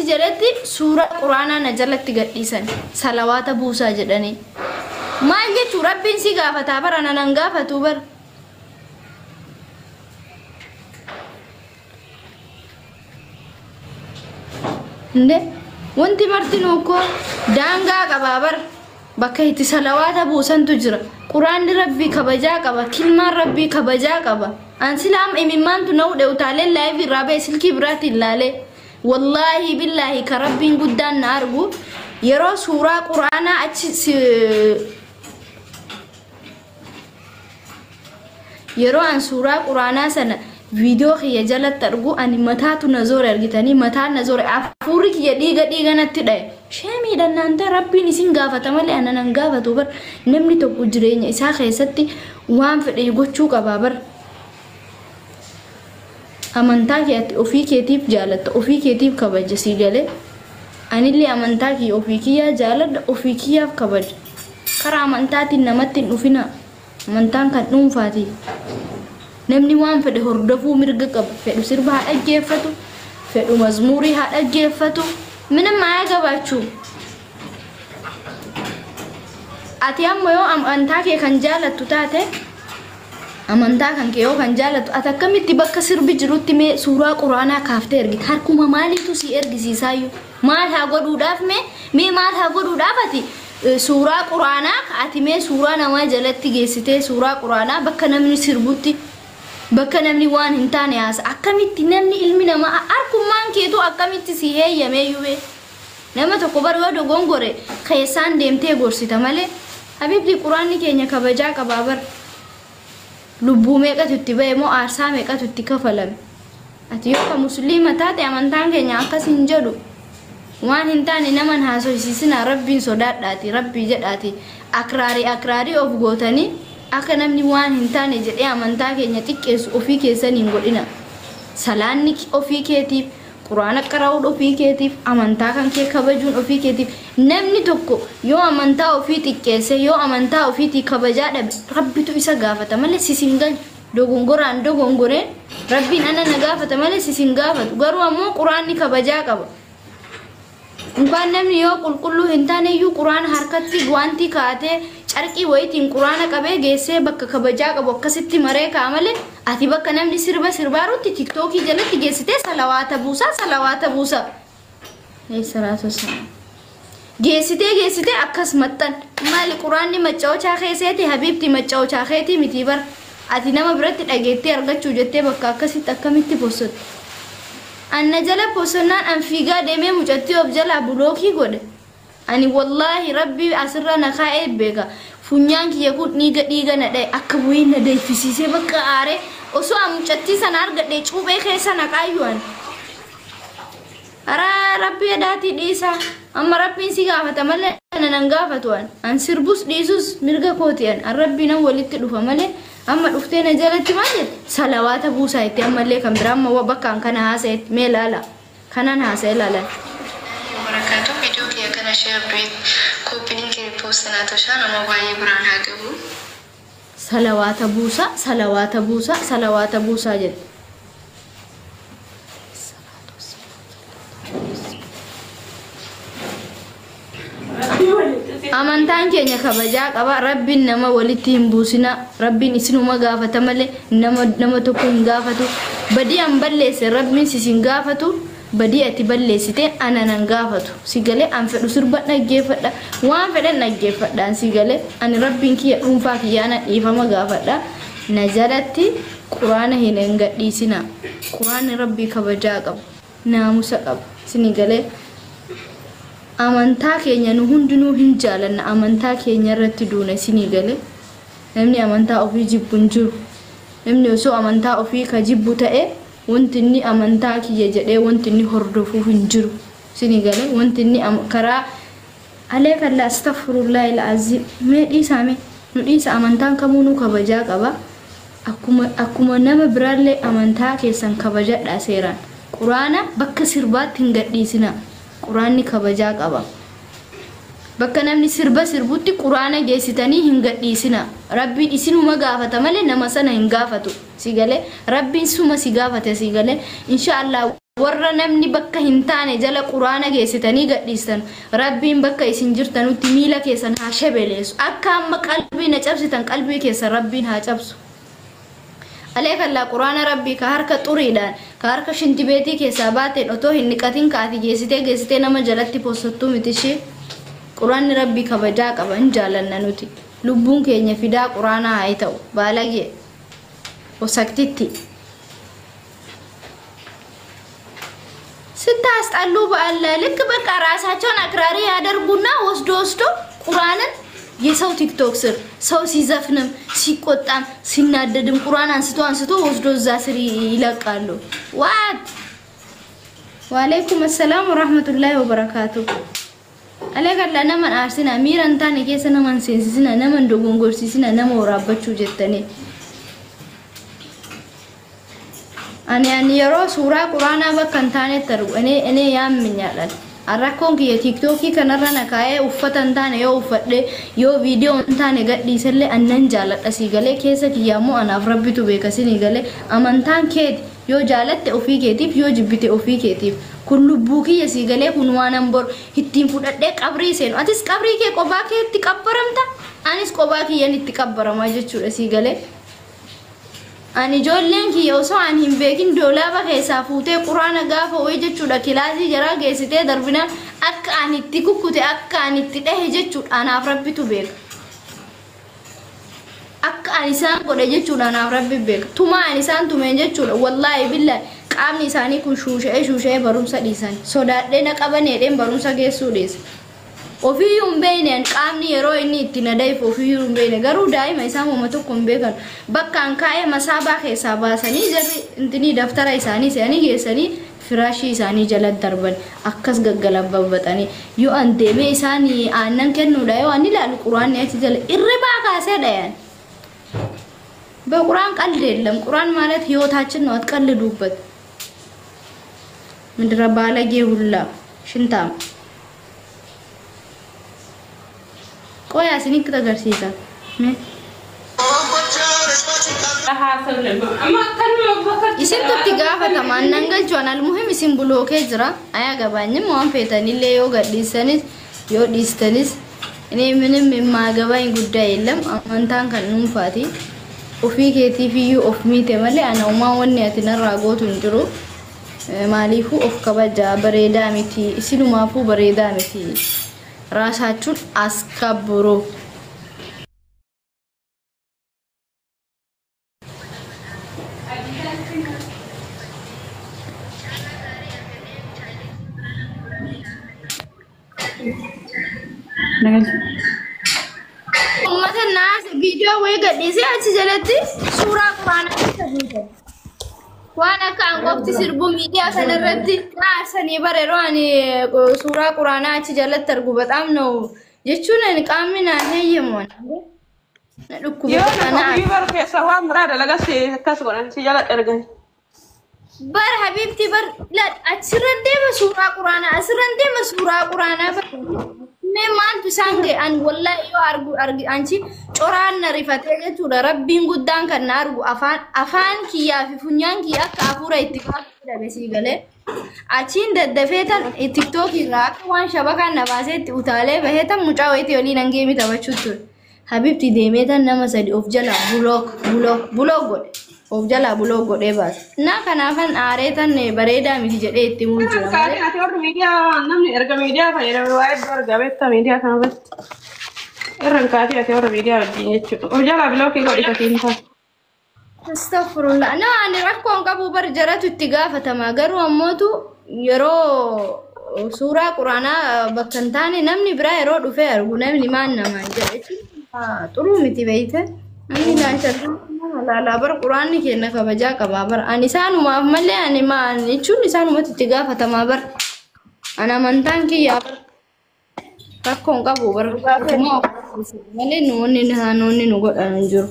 Achi jalatti suuraa quraanaa na jalatti gadhiisan salawaata buusaa jedhanii. Maal jechuu rabbiin si gaafataa bara nanan gaafatu bara. Inde wanti martinuu koo daangaa qabaa bara bakka itti salawaata buusantu jira. Quraanni rabbii kabajaa qaba. Kilmaan rabbii kabajaa qaba. An silaam imimmaantu na hudhe utaaleen live irraa ba'e silkii biraatiin laalee. Wallaahi billaahi ka rabbiin guddaan na argu yeroo suuraa quraanaa achi yeroo an suuraa quraanaa sana viidiyoo kiyya jalatti argu ani mataatu na zoore argitanii mataan na zoore hafuurri kiyya dhiiga dhiiga natti dhaye. Sheemiidhaan naan ta'e rabbiin isin gaafata malee ana nan gaafatu bar namni tokko jireenya isaa keessatti waan fedhe gochuu qabaa bar. Amantaa kee ati ofii keetiif jaalatta ofii keetiif kabaja sii galee anillee amantaa kiyya ofii kiyyaa jaaladha ofii kiyyaaf kabaja. Karaa amantaatiin namatti hin dhufina. Amantaan kan dhuunfaati. Namni waan fedhe hordofuu mirga qaba. Fedhu sirba haa dhaggeeffatu, fedhu mazmuurii haa dhaggeeffatu. Minim ayagabaachuu. Ati amma yoo amantaa kee kan jaalattu taate amantaa kan kee yoo kan jaalattu ati akkamitti bakka sirbi jirutti mee suuraa quraanaa kaaftee ergita? Harkuma maaliitu si ergisiisaayyuu? Maal haa godhuudhaaf mee maal haa godhuudhaaf ati suuraa quraanaa ati mee suuraa namaa jalatti geessitee suuraa quraanaa bakka namni sirbutti bakka namni waan hin taane haasa akkamitti namni ilmi namaa harkummaan keetu akkamitti si heeyyameeyyuu bee? Nama tokko bar yoo dogongore keessaan deemtee gorsita malee habibti quraanni keenya kabajaa qabaa bar. Lubbuu meeqatu itti ba'e moo aarsaa meeqatu itti kafalame? Ati yoo ka musliima taate amantaan keenya akkas hin jedhu. Waan hin taane naman haasofsiisinaa rabbiin sodaadhaati rabbii jedhaati akraarii akraarii of gootanii akka namni waan hin taane jedhee amantaa keenya xiqqeessu ofii keessan hin godhina. Salaanni ofii keetiif, quraana qara'uun ofii keetiif, amantaa kan kee kabajuun ofii keetiif. Namni tokko yoo amantaa ofii xiqqeesse yoo amantaa ofiitii kabajaa dhabe rabbitu isa gaafata malee sis hin galchu. Dogongoraan dogongoreen rabbiin ana na gaafata malee sis hin gaafatu. Garuu ammoo quraanni kabajaa qaba. Inkaan namni yoo qulqulluu hin taane iyyuu quraana harkatti guwaantii kaa'atee carqii wayiitiin quraana qabee geessee bakka kabajaa qabu akkasitti maree kaa'a malee ati bakka namni sirba sirbaarutti tiktookii jalatti geessitee salawaata buusaa salawaata buusaa. Salaatu wassalaam. Geessitee geessitee akkas maxxan. Maali quraanni maccaochaa keesseeti habiibti maccaochaa keetii miti bar. Ati nama biratti dhageettee argachuu jettee bakka akkasitti akkamitti possotti. Anna jala posonnaan an fiigaa deemee mucattii of jalaa bulookii godhe. Ani wallaahi rabbi asirra na kaa'ee beeka. Funyaan kiyya kun dhiiga dhiiga na dhaye akka wayii na dayfisiisee bakka aaree osoo an mucattii sana argadhe cuuphee keessa na qaayyuu ani. Araa rabbi jedhaatii dhiisaa. Amma rabbiin si gaafata malee ana nan gaafatu an. An sirbus dhiisus mirga kooti an. An rabbii nan walitti dhufa malee amma dhuftee na jalatti maal jette? Salawaata buusaa itti ammallee kan biraa amma bakka an kana haasa'etti mee laala. Kanan haasa'e laalan. Wabarakatuh. Video kiyya kana share duet copy link repost naa toshaa nama baay'ee biraan haa gahu. Salawaata buusaa, salawaata buusaa, salawaata buusaa jette. Amantaan keenya kabajaa qaba. Rabbiin nama walitti hin buusina. Rabbiin isinuma gaafata malee nama nama tokko hin gaafatu. Badii an balleesse rabbiin sis hin gaafatu. Badii ati balleessite ana nan gaafatu. Si galee an fedhu sirba dhaggeeffadha. Waan fedhan dhaggeeffadha an si galee ani rabbiin kiyya dhuunfaa kiyya ana dhiifama gaafadha. Na jalatti quraana hin gadhiisina. Quraanni rabbii kabajaa qaba. Naamusa qaba. Sini galee amantaa keenya nu hundinuu hin jaalanna amantaa keenya irratti duuna isinii galee namni amantaa ofii jibbu hin jiru. Namni osoo amantaa ofii ka jibbu ta'e wanti inni amantaa kiyya jedhee wanti inni hordofuuf hin jiru. Isinii galee wanti inni karaa alee kalla astaghfirullahi al-aziim mee dhiisaa mee nu dhiisa amantaan kamuu nu kabajaa qaba. Akkuma nama biraallee amantaa keessan kabajadhaa seeraan. Quraana bakka sirbaatti hin gadhiisina. Quraanni kabajaa qaba. Bakka namni sirba sirbutti quraana geessitanii hin gadhiisina. Rabbiin isinuma gaafata malee nama sana hin gaafatu. Si galee rabbiin suma si gaafate si galee insha Allah Warra namni bakka hin taane jala quraana geessitanii gadhiistan, Rabbiin bakka isin jirtanutti miila keessan haa shebeleessu. Akka amma qalbii na cabsitan qalbii keessan Rabbiin haa cabsu. Alee kallaa, quraana Rabbii ka harka xuriidhaan, ka harka shintibeetii keessaa baateen otoo hin dhiqatin ka ati geessitee geessitee nama jalatti possattuu miti ishee. Quraanni Rabbii kabajaa qaba, hin jaalanna nuti. Lubbuun keenya fidaa quraanaa haa ta'u. Baalagee. Osaktitti. ስታስጠሉ በአለ ልክ በቃ ራሳቸውን አክራሪ ያደርጉና ወስዶ ወስዶ ቁርአንን የሰው ቲክቶክ ስር ሰው ሲዘፍንም ሲቆጣም ሲናደድም ቁርአን አንስቶ አንስቶ ወስዶ እዛ ስር ይለቃሉ። What? ወአለይኩም አሰላም ወራህመቱላሂ ወበረካቱ። Alee nama aarsina, miira hin taane keessa nama hin seensisina, nama hin dogongorsiisina, nama waraabbachuu jettanii. Ani yeroo suuraa quraanaa bakka hin taanetti argu እኔ ያምኛል። Rakkoon kiyya Tiiktookii kanarra na kaa'ee uffata hin taane yoo uffadhe, yoo viidiyoo hin taane gadhiisellee annan jaaladha sii galee. Keessa kiyya immoo anaaf Rabbitu beeka sinii galee. Amantaan keeti, yoo jaalatte ofii keetiif, yoo jibbite ofii keetiif. Kun lubbuu kiyya sii galee, kun waan an bor ittiin fudhadhee qabrii seenu. Atis qabrii kee qophaa kee itti qabbaramta, anis qophaa kiyyan itti qabbaramaa jechuudha sii galee. Ani ijoolleen kiyya osoo ani hin beekin doolaaba keessaa fuutee quraana gaafa wayii jechuudha kilaasii jaraa geessitee darbinaan akka ani itti kukkute, akka ani itti dhahe jechuudha anaaf Rabbitu beeka. Akka ani isaan godhe jechuudha anaaf Rabbi beeka. Tumaa ani isaan tumeen jechuudha, wallaahi billaahi, qaamni isaanii kun shuusha'ee shuusha'ee barumsa dhiisan. Sodaadhee na qabaneedheen barumsa geessuu dhiise. Ofiiyyuu hin beekne, qaamni yeroo inni itti na daifu ofiiyyuu hin beekne, garuu daa'ima isaan uuma tokko hin beekan. Bakka an kaa'ee masaabaa keessaa baasanii jarri intinii daftara isaanii se'anii geessanii firaashii isaanii jala darban, akkas gaggalabbabatanii. Yoo an deemee isaanii aannan kennuudha yoo an ilaalu quraanni achi jala irribaa kaasee dhayan. በቁርአን ቀልድ የለም። ቁርአን ማለት ህይወታችን ነው። አትቀልዱበት። ምድረ ባለጌ ሁላ ሽንታም። ቆይ isinitti agarsiisa. Mee. Isintu itti gaafatama, annan galchuun almuhim isin bulookee jira. አያገባኝም። Waan feetanillee yoo gadhiisanis yoo dhiistanis እኔ ምንም የማያገባኝ ጉዳይ የለም። Amantaan kan dhuunfaati. Ofii keetiif iyyuu of miite malee ana uumaa wanni ati narraa gootu hin jiru. Maaliifuu of kabajaa, bareedaa miti, isinumaafuu bareedaa miti. ራሳችሁን አስከብሩ። Uummata naas viidiyoo wayii gadhiisee achi jalatti suuraa quraanaa keessa guutan. Waan akka an qofti sirbu miidiyaa kanarratti na aarsanii bara yeroo ani suuraa quraanaa achi jalatti argu በጣም ነው jechuun ani qaamni naan heeyyamu ani. Na dhukkuba. Yoo na nama ofii bar keessa waan biraa dalagaa si akkas godhan si jala ergan. Bar habibti bar achirran deema suuraa quraanaa, asirran deema suuraa quraanaa bar. Mee maaltu isaan ga'e? Ani wallahi yoo argu argi anchi coraan na rifatee jechuudha. Rabbiin guddaan kan na argu afaan kiyyaa fi funyaan kiyya akka hafuura itti baasuu dhabe sii galee. Achiin daddafee tan Tiktookii irraa akka waan shabakaan na baasee itti utaalee bahee tan mucaa wayitii waliin hangeemi taphachuu ture. Habibti deemee tan nama sadi of jalaa block block block godhe. Of jalaa block godhee baase. Na kanaafan aaree tan bareedaa miti jedhee itti himuu jira malee. Kaatiin ati warri miidiyaa namni erga miidiyaa fayyadame waa hedduu argaa beektaa miidiyaa kana irratti. Irra kaatii ati warra miidiyaa wajjin jechuudha. Of jalaa blockii godhi fatiin ta'a. Astaghfirullah. Na ani rakkoon qabu bar, jaratu itti gaafatama. Garuu ammootu yeroo suuraa quraanaa bakka hin taane namni biraa yeroo dhufee argu namni maan namaan jedhe xuruu miti beeyte. Namni ilaalcha laalaa bar, quraanni keenya kabajaa qabaa bar. Ani isaanumaaf malee ani maan jechuun isaanumatti itti gaafatamaa bar. Ani amantaan kiyyaa bar rakkoon qabu bar. Malee namoonni nu godhan hin jiru.